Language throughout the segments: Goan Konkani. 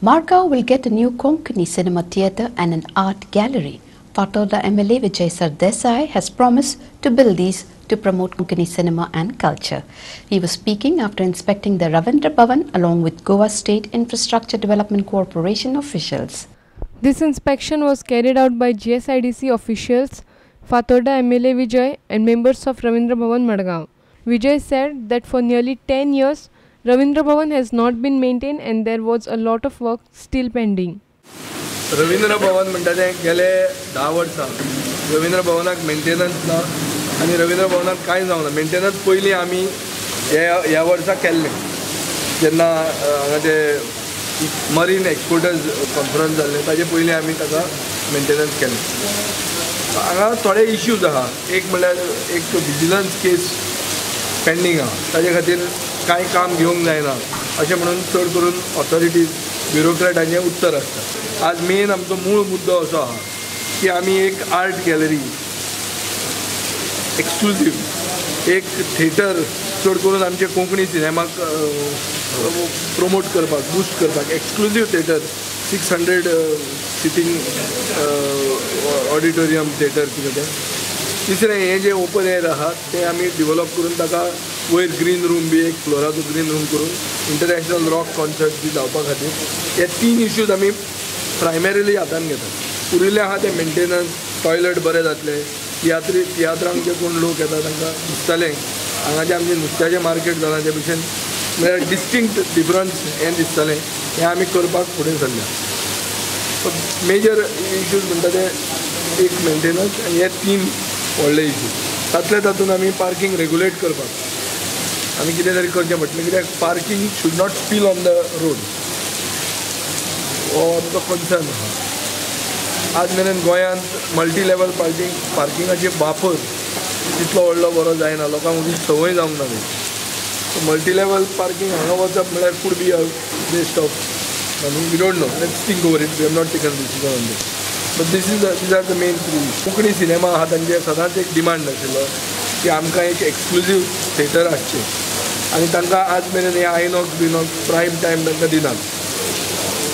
Margao will get a new Konkani cinema theatre and an art gallery. Fatorda MLA Vijay Sardesai has promised to build these to promote Konkani cinema and culture. He was speaking after inspecting the Ravindra Bhavan along with Goa State Infrastructure Development Corporation officials. This inspection was carried out by GSIDC officials, Fatorda MLA Vijay and members of Ravindra Bhavan Madgaon. Vijay said that for nearly 10 years, Ravindra Bhavan has not been maintained and there was a lot of work still pending. Ravindra Bhavan म्हणटा तें गेले 10 वर्सां रवींद्र भवनाक मेंटेनन्स ना आनी रवींद्र भवनाक कांय जावना. मेंटेनन्स पयलीं आमी ह्या वर्सा केल्लें जेन्ना हांगा ते मरीन एक्सपोर्टर्स कॉन्फरन्स जाल्लें ताजे पयलीं आमी ताका मेंटेनन्स केलें. हांगा थोडे इश्यूज आहा. एक म्हणल्यार एक विजिलन्स केस पेंडींग आहा, ताजे खातीर कांय काम घेवंक जायना अशें म्हणून चड करून ऑथॉरिटीज ब्युरोक्रॅटांचें उत्तर आसता. आज मेन आमचो मूळ मुद्दो असो आहा की आमी एक आर्ट गॅलरी एक्सक्लुजीव एक थिएटर चड करून आमचे कोंकणी सिनेमाक प्रमोट करपाक, बुस्ट करपाक exclusive theatre 600 sitting auditorium theatre कितें तें. तिसरें हें जें ओपन एयर आहा तें आमी डिवलॉप करून ताका वयर ग्रीन रूम बी एक फ्लोराचो ग्रीन रूम करून इंटरनॅशनल रॉक कॉन्सर्ट बी जावपा खातीर हे 3 इश्यूज आमी प्रायमरीली हातान घेतात. उरिल्ले आहा ते मेंटेनन्स, टॉयलट बरें जातलें, तियात्रांक जे कोण लोक येता तांकां दिसतलें हांगाचें आमचें नुस्त्याचें मार्केट जालां ते भशेन म्हळ्यार डिस्टिंक्ट डिफरन्स हें दिसतलें, हें आमी करपाक फुडें सरल्या. मेजर इश्यूज म्हणटा ते एक मेंटेनन्स आनी हे 3 व्हडले इश्यूज. तातूंतल्या तातूंत आमी पार्कींग रेगुलेट करपाक आमी कितें तरी करचें पडटलें, कित्याक parking should not spill on the road हो आमचो कन्सर्न आहा. आज मेरेन गोंयांत मल्टी लेवल पार्किंगाचे वापर तितलो व्हडलो बरो जायना, लोकांक अजून संवय जावंक ना. मल्टी लेवल पार्कींग हांगा वचप म्हळ्यार could be a waste of money. We don't know, let's think over it, we have not taken decision on this. But these are the main 3. Konkani cinema आहा तांचे सदांच एक डिमांड आशिल्लो की आमकां एक एक्सक्लुजीव थिएटर आसचें आनी तांकां आज मेरेन हे आयनॉक्स बिनॉक्स प्रायम टायम तांकां दिनात.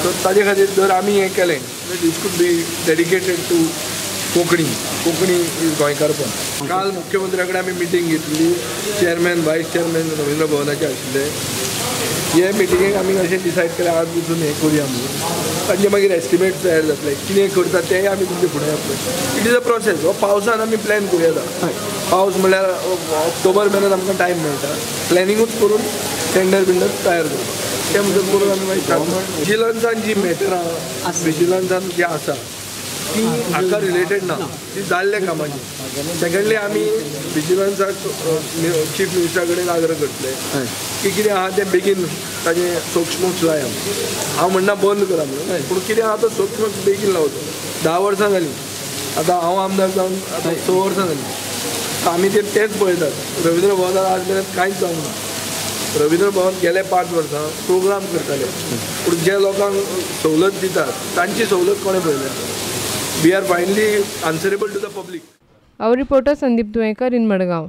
सो ताजे खातीर जर आमी हें केलें this could be dedicated to Konkani. Konkani is गोंयकारपण. काल मुख्यमंत्र्या कडेन आमी मिटींग घेतली, चेअरमॅन वायस चेअरमॅन रवींद्र भवनाचे आशिल्ले. हे मिटिंगेक आमी अशें डिसायड केलें आज वचून हें करुया म्हणून. तांचे मागीर एस्टिमेट तयार जातले, कितें करता तेंय आमी तुमचे फुडें येतले. It is a process. हो पावसान आमी प्लॅन करूं येता. पावस म्हणल्यार ऑक्टोबर मेरेन आमकां टायम मेळटा प्लॅनिंगूच करून टेंडर बिंडर तयार करपाक. ते म्हणून करून आमी मागीर विजिलन्सान जी मॅटरां विजिलन्सान जी आसा ती हाका रिलेटेड ना, ती जाल्ल्या कामाची. सेकंडली आमी विजिलन्साक चीफ मिनिस्टरा कडेन आग्रह करतले की कितें आहा तें बेगीन ताजें सोक्षमोक्ष लाय. हांव म्हणना बंद करा म्हणून, पूण कितें आहा तो सोक्षमोक्ष बेगीन लावचो. 10 वर्सां जालीं आतां हांव आमदार जावन आतां 6 वर्सां जालीं, आमी ते तेच पळयतात. रवींद्र भवनान आज मेरेन कांयच जावंक ना. रवींद्र भवन गेले 5 वर्सां प्रोग्राम करताले, पूण जे लोकांक सवलत दितात तांची सवलत कोणें पळयल्या? We are finally answerable to the public. Our reporter Sandeep Duekar in Madgaon.